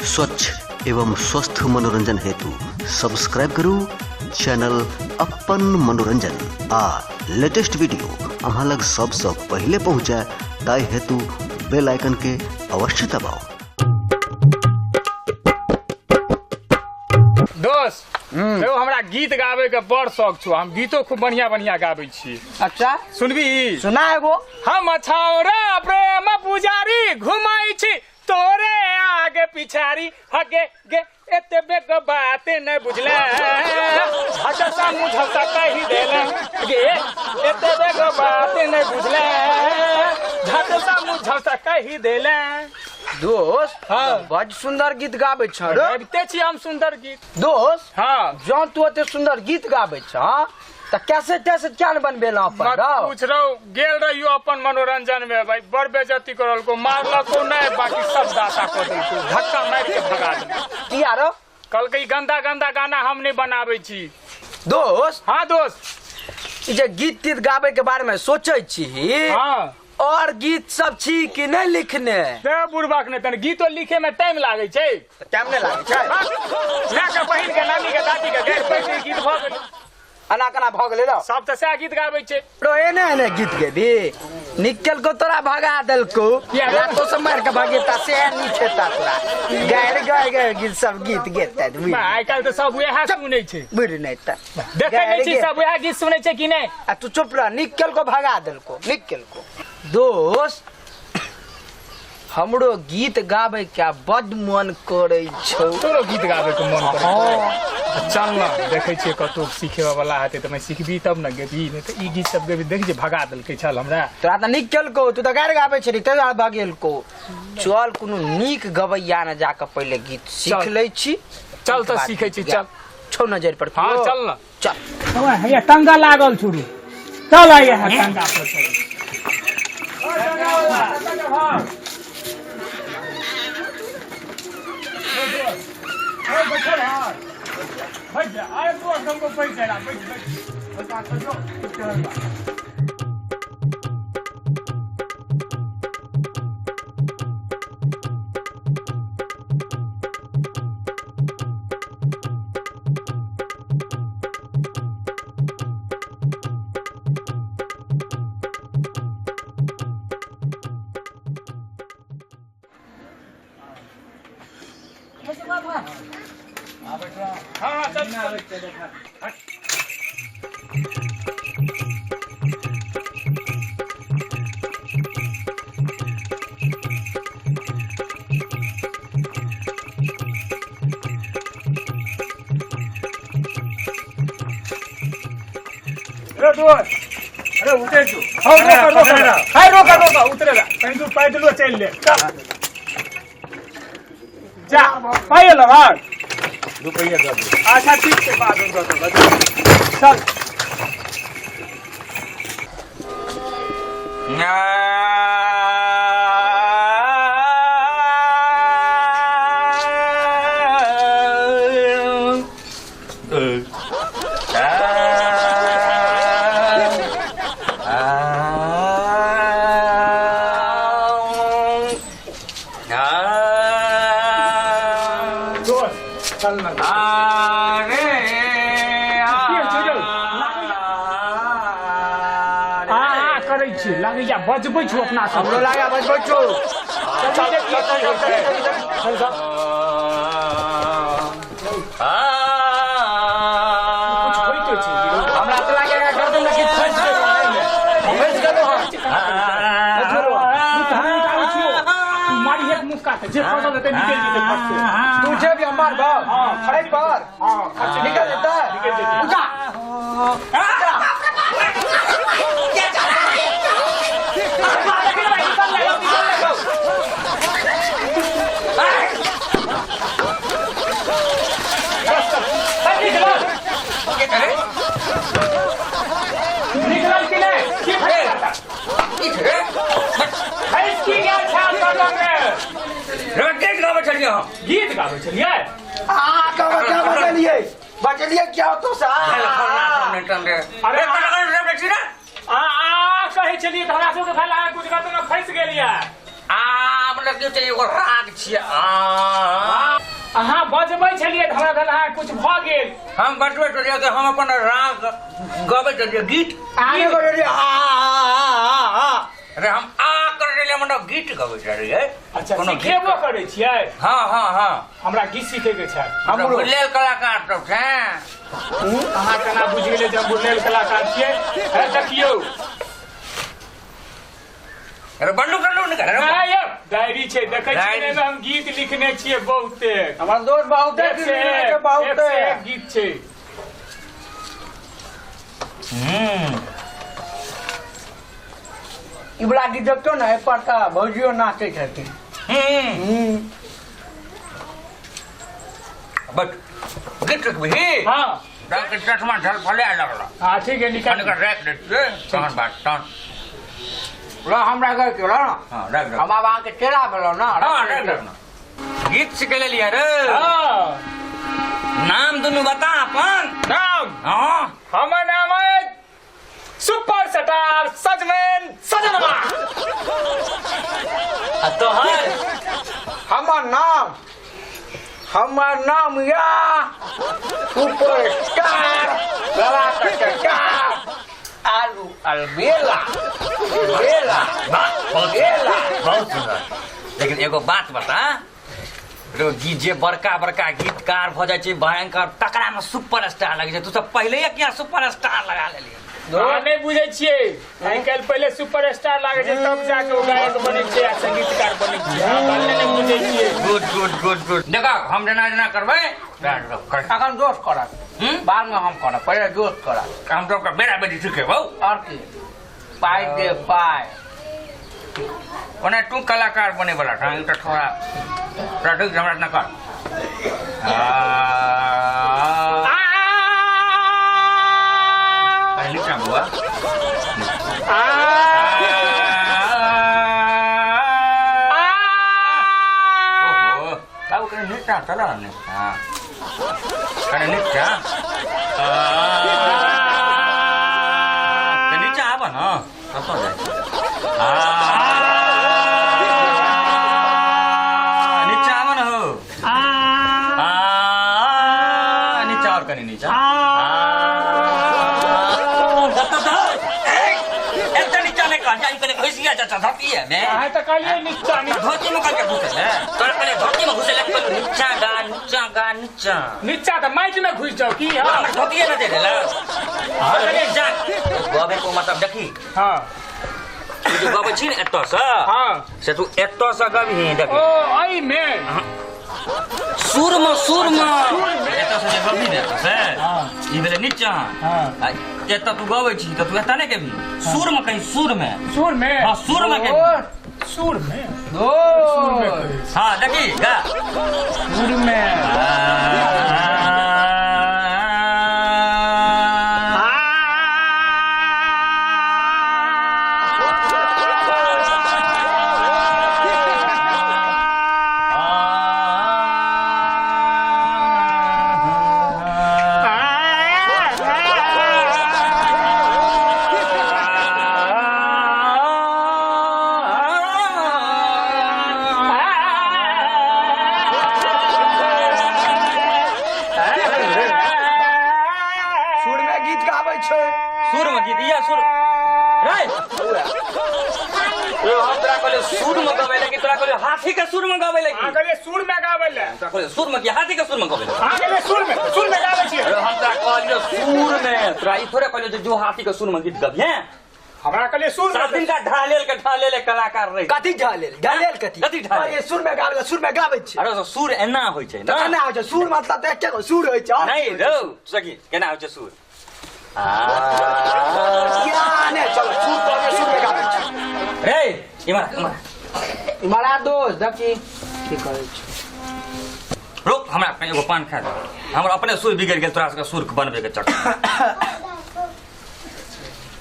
स्वच्छ एवं स्वस्थ मनोरंजन हेतु सब्सक्राइब करू चैनल अपन मनोरंजन आ लेटेस्ट वीडियो अहाँ लग सबसँ पहिले पहुँचे ताहि हेतु बेल आइकन के अवश्य दबाउ। दोस्त देखो हमरा गीत गावे के बड़ शौक छो, हम गीतो खूब बढ़िया बढ़िया गावे छी। अच्छा सुनबी? सुना एगो। हम छौरा प्रेम पुजारी घुमाई छी तोरे आगे पिछारी हगे गे एते बेग बात न बुझले हटसा मुझसा कही देले गे एते बेग बात न बुझले झटसा मुझसा कही देले। दोस्त हाँ बड़ सुंदर गीत गाबै छ रे। गाबिते छी हम सुंदर गीत। दोस्त हाँ जँ तू एते सुंदर गीत गाबै छ त कैसेट तैसेट क्या न बनबेला अपन? मत पूछ रहो, गेल रहियो अपन मनोरंजन में भाई, बड़ बेइज्जती करलको, मारलको नहीं, बाकी सब दाता कर देलको, धक्का मार के भगा देलको। किया रो? कल के गंदा गंदा गाना हम नहीं बनाबै छी। दोस्त हाँ दोस्त ई जे गीत तीत गाबै के बारे में सोचै छी हाँ और गीत सब छी कि नहीं लिखने? दे बुढ़बाक ने तन गीतो लिखे में टाइम लागे छै। टाइम नहीं लागे छै। ना के बहिन के नानी के दादी के गैर पैसे गीत भ गेल। अना कना भ गेलै र। सब त सएह गीत गाबै छै। रो एने एने गीत गेबी निकल को तोरा भगा देलको लातो से मार के भगेता से नहीं खेता तोरा गायर गाय गाय गीत सब गीत गेता। आइ काल्हि त सब वएह सुनै छै। बुझ नहीं त देखै नै छी सब वएह गीत सुनै छै कि नहीं? आ तू चुप रह, निकल को भगा देलको निकल को। दोस्त हमरो गीत गाबै के बड मन करै छौ। तोरो गीत गाबै के मन करै छौ? चल न देखै छियै कतौ सीखे वाला हेतै त मैं सीखबी तब न गेबी, नहीं त ई गीत सब गेबी। देख जे भगा देलकै छल हमरा। तोरा त निकल को तू त गारि गाबै छली तै दुआरे भगेलको। चल कोनो नीक गवैया न जाके पहिले गीत सीख लै छी। चल त सीखै छी चल। छौ नजर पर। हां चल न चल। हैया टंगा लागल छुरू, चल आइया टंगा पर चल। ओ टंगा वाला टंगा भाग। ओ बैठल हां बैठ जा। अरे तू हमको पैसा ला बैठ बैठ बता कहियो चल। हाँ चल अरे दोस्त अरे उतरे जो। हाँ रोका रोका हाय रोका रोका उतरेगा कहीं तू पैदलो चल ले जा पाए लगा रुपया दे दे। अच्छा ठीक छै बाद में दऽ देबै चल। चल ना अरे आ करै छी लागैया बजबै छु अपना सब। हमरो लागैया बजबै छु। चल चल चल चल कुछ होइतो छै। हमरा त लागैया गर्दन में किछ फंसि गेल फंसि गेलो। मारी एक मुक्का से जे फसल हेतै निकलि जेतै फट से। तू जेबी हम मारबौ खड़े पर हां खर्च निकल जेतै निकल जेतै। उठा निकलल कि नहीं? की भैंस की गेल छल गर्दन में? गीत गाबै छलियै हम। गीत गाबै छलियै? आ बजलियै बजलियै क्या तो सा अरे आ आ कहै छलियै त हमरा सबके भेल अहाँ कुछ गर्दन में फंसि गेलियै। आ मतलब की एगो राग छियै आ। हमरा भेल अहाँ कुछ भ गेल। हम बतबैत रहियै तऽ हम अपन राग गबैत रहियै गीत। आने को रहियै आ आ आ। अरे हम आ कर रहियै मतलब गीत गबैत रहियै। अच्छा सिखेबो करै छियै? हाँ हाँ हाँ। हमरा गीत सीखे के छै। हमरो बुझलेल कलाकार सब छै। अहाँ केना बुझि गेलियै जे हम बुझलेल कलाकार छियै? हे देखियौ। अरे बंदूक बंदूक निकाल। नहीं यौ डायरी छै, देखै छियै ने हम गीत लिखने छियै बहुते। हमर दोस्त बहुते बहुते गीत छै। ई बला गीत देखतो ने, एहि पर तऽ भौजियो नाचै छथिन। बट गीत लिखबही? हाँ। डाक चश्मा झलफले लगल। हाँ ठीक है, निकाल राख दै छियै तहन बात तहन। ल हमरा गै के ल। हां राख दे। हम आब अहाँके टेरा भेलौ ना। हां राख दे। गीत सिख लेलियै रे। हां। नाम दुनू बता अपन। नाम? हां। हमर नाम है सुपर स्टार सजमैन सजनवा। आ तोहर? हमर नाम, हमर नाम या सुपर स्टार गला स्टार आलू अलबेला बेला। वाह बेला। बहुत सुंदर। लेकिन एगो बात बता, गीत जे बड़का बड़का गीतकार भ जाइ छै भयंकर, तकरा में सुपर स्टार लगै छै। तू सब पहिले किया सुपर स्टार लगा लेलियै? अहाँ नहि बुझै छियै, आइ काल्हि पहिले सुपर स्टार लागै छै तब जाके ओ गायक बनै छै आ संगीतकार बनै छै। अहाँ पहिले नहि बुझै छियै। Good good good good. देखो हम जेना जेना करबै अखन दोस्त करत, बाद में हम करब, पहिले दोस्त करत। हम तो बेरा बेरी सिखेबौ। और की पाइ दे पाइ। ओना तू कलाकार बने वाला था, ई तऽ थोड़ा ठीक हमरा न कर। पहली का बुआ। ओहो, तब कने नीचा चला ने। हां कने नीचा। ते नीचा आब न, कतऽ जाइ छै? नीचा आब न हो। नीचा और कनी नीचा। धोती में करके घुसे ले, तोरा पहले धोती में घुसे ले, नीचा गा नीचा गा नीचा नीचा त माटि में घुस जाओ की। हां हमर धोती न दे देला। हां नीचा गबे को मतलब देखी। हां तू जे गबै छी ने एतऽ से, हां से तू एतऽ से गबही। देखी ओ एहि में सुर में, सुर में एतऽ से जे गबही ने एतऽ से, ई भेलै नीचा। हां एतऽ तू गबै छी तऽ तू एतऽ नहि गेबही, सुर में कहीं, सुर में, सुर में। हां सुर में कहीं, सुर में। हाँ देखी गा सुर में। सुर में गीत या सुर रे। हम तोरा कहलियो सुर में गबै ले कि तोरा कहलियो हाथी के सुर में गबै ले? अहाँ कहलियै सुर में गाबै ले। तोरा कहलियो सुर में कि हाथी के सुर में गबै ले? अहाँ कहलियै सुर में, सुर में गाबै छियै। अरे हम तोरा कहलियो सुर में, तोरा ई थोड़े कहलियो जे जो हाथी के सुर में गीत गबिहे। हमरा कहलियै सुर में। 7 दिन का ढालेल के ढालेल कलाकार रहे। कथी ढालेल? ढालेल कथी? कथी ढालेल? अरे सुर में गाबै ले, सुर में गाबै छियै। अरे सुर एना होइ छै ने? केना होइ छै सुर? मतलब तऽ एके गो सुर होइ छै। नहीं रौ सखी, केना होइ छै सुर? चलो सुर पर सुर में गाबै छी। रे इमरा इमरा इमरा दोस्त देखी की करै छी। रुक, हमरा एगो पान खा दे। हमर अपने सुर बिगड़ गेल तोरा सबके सुर बनबे के चक्कर।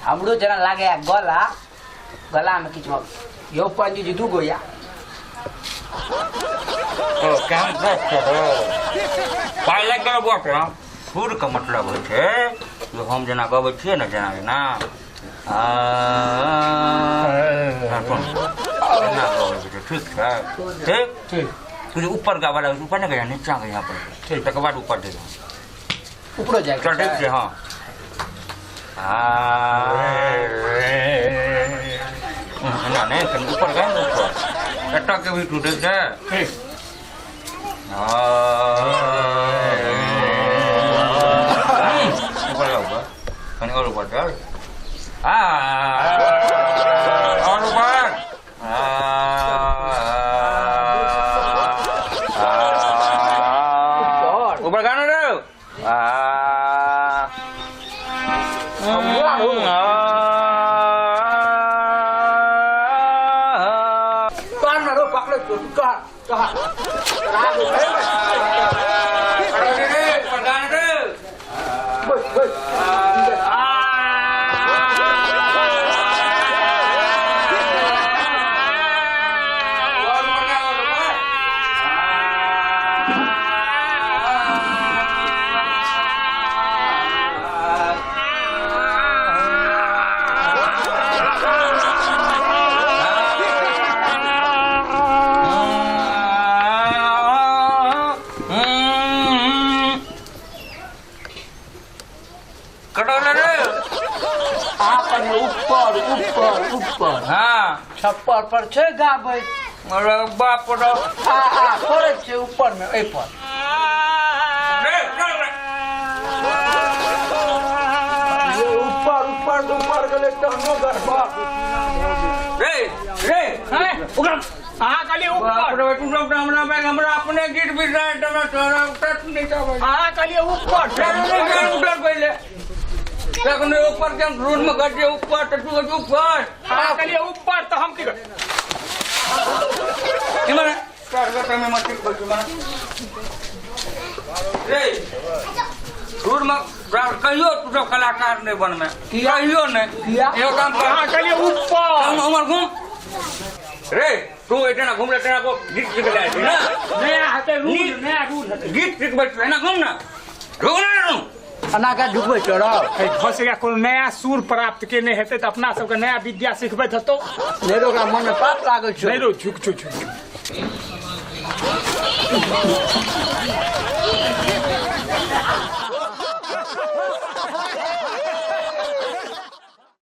हमरो जेना लागे गला, गला में किछु यौ पंजी जी दू गो या। ओ केहन दोस्त हो पाइ लागि गेल बुआ के। सुर के मतलब होइ छै जे हम जेना गबै छियै ने, जेना जेना ठीक छै, ठीक ठीक। तुझे ऊपर गावा लगे ऊपर नहीं गया नीचा गया पर ठीक। तकर बाद ऊपर देगा। ऊपरो जाए चल ठीक छै। हाँ ना नहीं कनि ऊपर गए ने ऊपर एतऽ के भी टूटे छै। ठीक। ऊपर जाओ ऊपर कनि और ऊपर चल आ और ऊपर ऊपर। ऊपर गाना रे आ तोहर ना रो पकड़े तू तोहर तोहर ऊपर गाना रे। बैठ बैठ। आपन ऊपर ऊपर ऊपर। हाँ छप्पर पर छै गाबै। अरे बाप रे। आ आ थोड़े छै ऊपर में एहि पर। ये ऊपर ऊपर ऊपर गेलै तहनो गड़बड़। रे रे हैं? अहाँ कहलियै बाप ऊपर। रे तू सब हमरा बैंक हमरा अपने गीत बिसरा तोरा तोरा उठत नहीं जाबै। अहाँ कहलियै ऊपर। उठल पहिले तखने ऊपर के हम रोड में गड्ढे ऊपर तो तू ऊपर। अहाँ कहलियै ऊपर तऽ हम की करी? इमर सर गो तमे मत बोल इमर रे रोड में कहियो तू सब कलाकार नहीं बनमे कहियो नहीं। किया? एगो काम कर। अहाँ कहलियै ऊपर। हम उमर घूम रे तू एतना घूम रे तेरा को गीत सीख ले ना। नया हेतै रूल, नया रूल हेतै। गीत सीखबै छै ना घूम ना रुक ना रुक। अना के ढुकबै तोरा। भऽ सकैए कोनो नया सुर प्राप्त केने हेतै तऽ अपना सबके नया विद्या सिखबैत हेतौ। नहि रो ओकरा मन में पाप लागल छौ। नहि रो झुक झुक झुक।